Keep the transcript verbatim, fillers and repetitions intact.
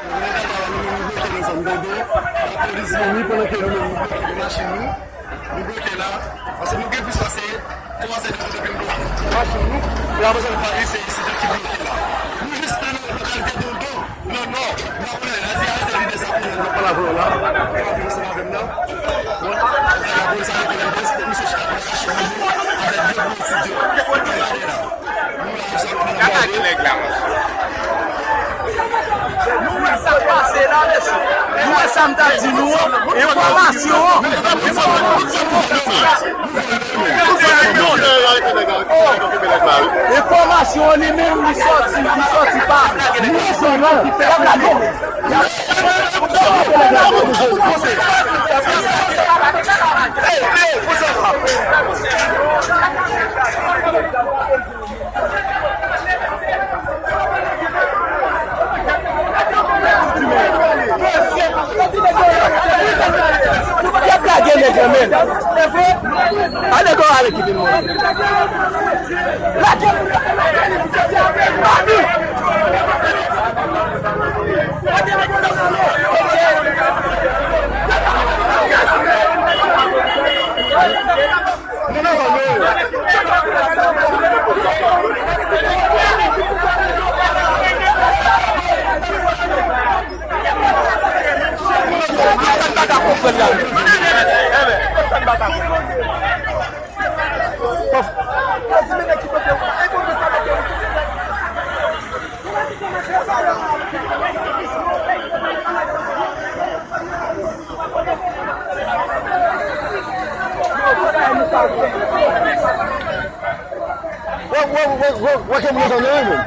Nou nan Dada la, nou menm nou bloke nan zòn Dodo. Lapolis vini pandan ke nou menm nou bloke machin nou. Nou bloke la, paske nou gen plis pase twa zè de tan depi nou bloke machin nou. E apre sa, nou pa eseye se ki bloke la. Nou jis nan lokalite Dodo, nan nò. Nou pa konnen, Nazi arete lide sa kounye a, nou pa la vre la. Ou pa vin ansanm avè m nan. Bon, lapolis arete lide, se misye chita pran machin nou avèk de gwo ti de. Gade la. Gade nèg la, monchè. Nou wè sa k pase la, mesye. Nou wè sa m t ap di nou an. Enfòmasyon an. Enfòmasyon an li menm, li sòti, li sòti pa nou. Nou wè sa ki fèt la. Y ap lage nèg lan menm. Ale kò ale ki vin mwen. Lage. Wè, wè, wè, wè, wè ke moun sa nan men.